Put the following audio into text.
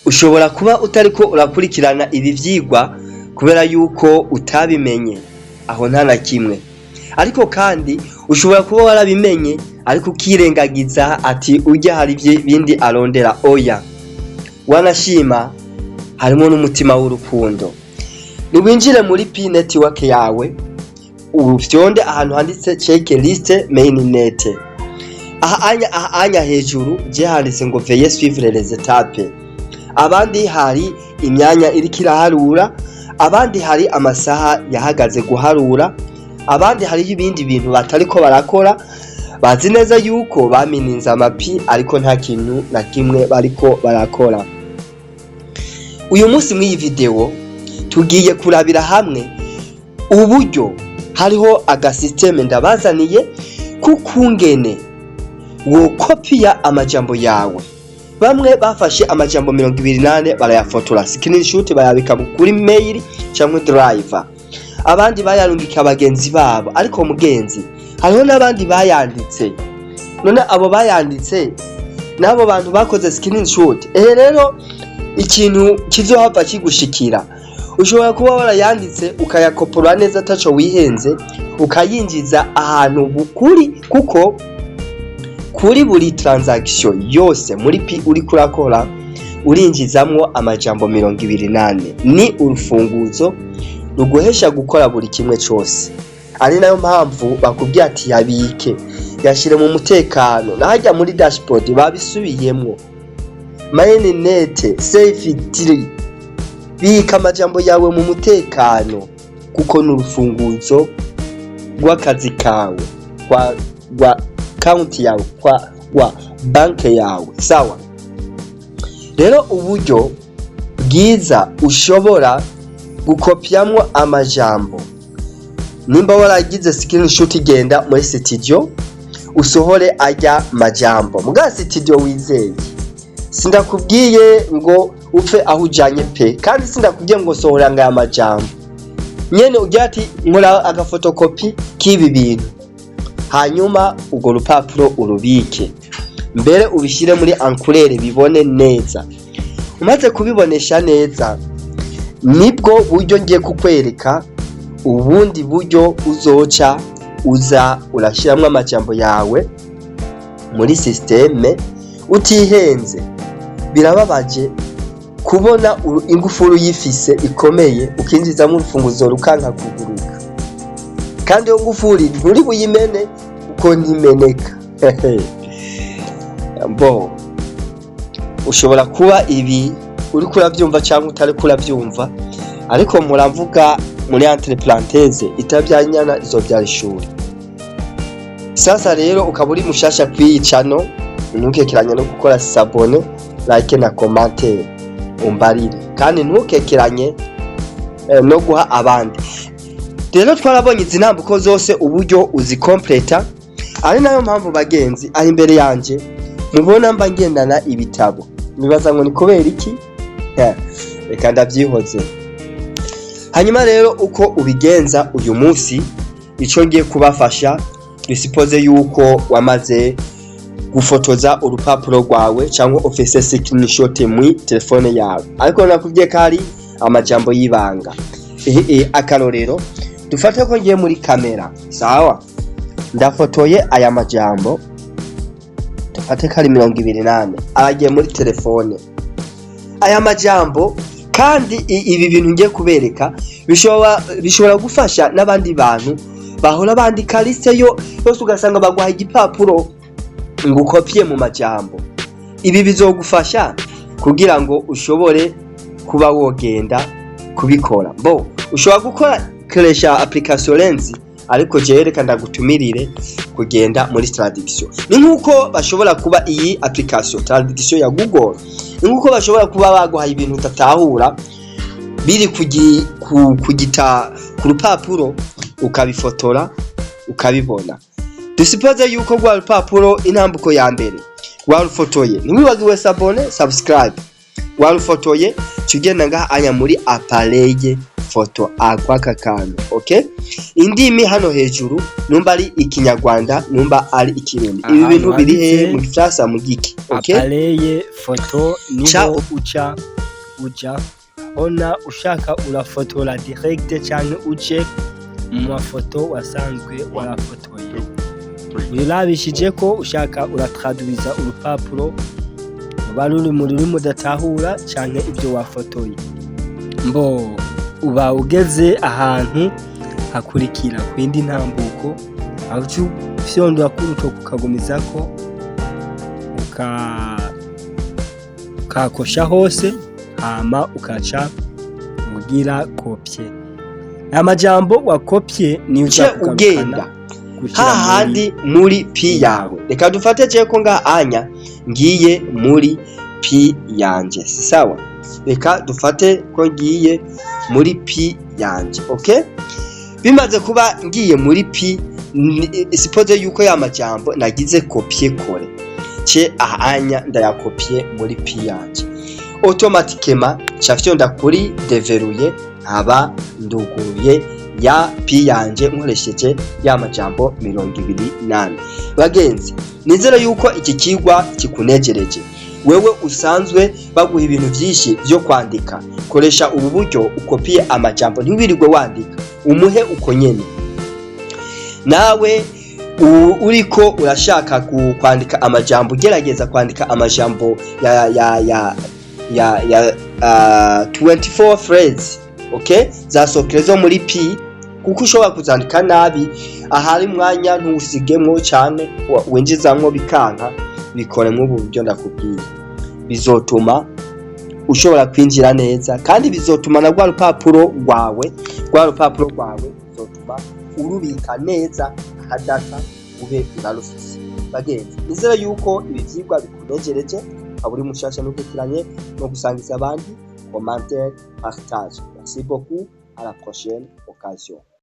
Ushobora kuba utariko urakurikirana ibi vyigwa kubera yuko utabimenye, aho nta na kimwe. Ariko kandi ushobora kuba warabimenye ariko ukirengagiza ati urya hari ibindi arondera. Oya, wanashima harimo n'umutima w'urukundo. Niwinjire muri Pi Network yawe, ufyonde ahantu handitse checklist mainnet. Aha anya hejuru je handitse ngo "Veuillez suivre les étapes". Abandi hari imyanya iriko iraharura, abandi hari amasaha yahagaze guharura, abandi hariho ibindi bintu batariko barakora. Bazi neza yuko bamininze amaPi, ariko nta kintu na kimwe bariko barakora. Uyu munsi mw'iyi video tugiye kurabira hamwe uburyo hariho agasystème ndabazaniye kukungene wokopiya amajambo yawe. Bamwe bafashe amajambo 24 barayafotora screenshot, bayabika kuri mail cyangwa drive, abandi bayarungika bagenzi babo. Ariko mugenzi, hariho n'abandi bayanditse. None abo bayanditse n'abo bantu bakoze screenshot, ehe rero ikintu kizohava kigushikira, ushobora kuba warayanditse ukayakopora neza ataco wihenze, ukayinjiza ahantu bukuri, kuko kuri buri transaction yose muri Pi uriko urakora urinjizamwo amajambo 24. Ni urufunguzo ruguhesha gukora buri kimwe cose, ari nayo mpamvu bakubwiye ati yabike, yashire mu mutekano. Nahajya muri dashboard babisubiyemwo, mainnet safety, bika amajambo yawe mu mutekano kuko ni urufunguzo rw'akazi kawe, kwa konti yawe, kwa banke yawe. Sawa rero, uburyo bwiza ushobora gukopyamwo amajambo, nimba waragize screenshot, genda muri studio usohore ajya majambo muga studio wizeye. Sindakubwiye ngo upfe aho ujanye pe, kandi sindakubwiye ngo sohora ngaya majambo nyene. Ugira ati nkora agafotokopi k'ibi bintu, hanyuma urwo rupapuro urubike, mbere ubishyire muri en couleur bibone neza. Umaze kubibonesha neza, nibwo buryo ngiye kukwereka. Ubundi buryo uzoca uza urashyiramo amajambo yawe muri système utihenze. Birababaje kubona ingufuri uyifise ikomeye, ukinjizamo urufunguzo rukanka kuguruka, kandi iyo ngufuri nturi buyimene kuko ntimeneka. Bo ushobora kuba ibi uriko uravyumva cyangwa utariko uravyumva, ariko muravuga muri entre parenthèses, itavyara inyana izovyara ishuri. Sasa rero ukaba uri mushasha kw'iyi channel, ntukekeranye no gukora s'abonner, like na commentaire, umbarire, kandi ntukekeranye no guha abandi. Rero twarabonye izi ntambuko zose uburyo uzikompleta, ari nayo mpamvu bagenzi aho imbere yanje mubona mba ngendana ibitabo. Nibaza ngo ni kubera iki? Reka ndavyihoze. Hanyuma rero uko ubigenza uyu munsi, ico ngiye kubafasha, dusuppose yuko wamaze gufotoza urupapuro rwawe cyangwa ufise screenshot muri telefone yawe, ariko nakubwiye ko ari amajambo y'ibanga. Ehe, akarorero, dufate ko ngiye muri kamera. Sawa, ndafotoye aya majambo, dufate ko ari 24, aragiye muri telefone aya majambo. Kandi ibi bintu ngiye kubereka bishobora gufasha n'abandi bantu bahora bandika liste yo yose, ugasanga baguha igipapuro ngo ukopye mu majambo. Ibi bizogufasha kugira ngo ushobore kuba wogenda kubikora. Bo ushobora gukora koresha application Lens, ariko jewe reka ndagutumirire kugenda muri traduction. Ni nkuko bashobora kuba iyi application traduction ya Google, ni nkuko bashobora kuba baguhaye ibintu utatahura biri ku ku rupapuro, ukabifotora ukabibona. Dusuppose yuko rwa rupapuro, intambuko ya mbere warufotoye. Ntiwibagiwe s'abonner, subscribe. Warufotoye, ugenda ngaha anya muri appareil photo, akwaka kantu. Okay, indimi hano hejuru, numba ari Ikinyarwanda, numba ari Ikirundi, ibi Ahantu bintu biri hehe? handitse Mu Gifaransa, mu giki? Okay. Appareil photo, Ca niho uca. Uja ona ushaka urafotora direct canke uje mu mafoto wasanzwe warafotoye. Wirabishije ko ushaka uratraduiza urupapuro ruba ruri mu rurimi udatahura canke ivyo wafotoye. Mbo uba ugeze ahantu hakurikira kwindi ntambuko, aho uca ufyondora k'urutoke ukagumizako, ukakosha hose, hama ukaca ugira copier. Amajambo wakopye niyo uce uza kugarukana ugenda gushira hahandi muri Pi yawe. Reka dufate je ko ngaha anya ngiye muri Pi yanje, sawa? Reka dufate ko ngiye muri Pi yanje, okay? Bimaze kuba ngiye muri Pi, suppose yuko ya majambo nagize copier coller ce ahanya ndayakopye muri Pi yanje, automatiquement ca fyonda kuri déverrouiller, nkaba nduguruye ya Pi yanje nkoresheje ya majambo 24. Bagenzi, nizere yuko iki kigwa kikunejereje. Wewe usanzwe baguha ibintu vyinshi vyo kwandika, koresha ubu buryo ukopiye amajambo, ntiwirirwe wandika, umuhe uko nyene. Nawe uriko urashaka kwandika amajambo, ugerageza kwandika amajambo ya 24 phrase, okay, za secret zo muri Pi, kuko ushobora kuzandika nabi, ahari mwanya ntuwusigemwo cane, winjizamwo bikanka. Bikore mw'ubu buryo ndakubwiye, bizotuma ushobora kwinjira neza, kandi bizotuma na rwa rupapuro rwawe bizotuma urubika neza ahadata ube urarufise. Bagenzi, nizere yuko ibi vyigwa bikunejereje. Ukaba uri mushasha n'ukurikiranye no gusangiza abandi, commentaire, partage. Merci beaucoup, à la prochaine occasion.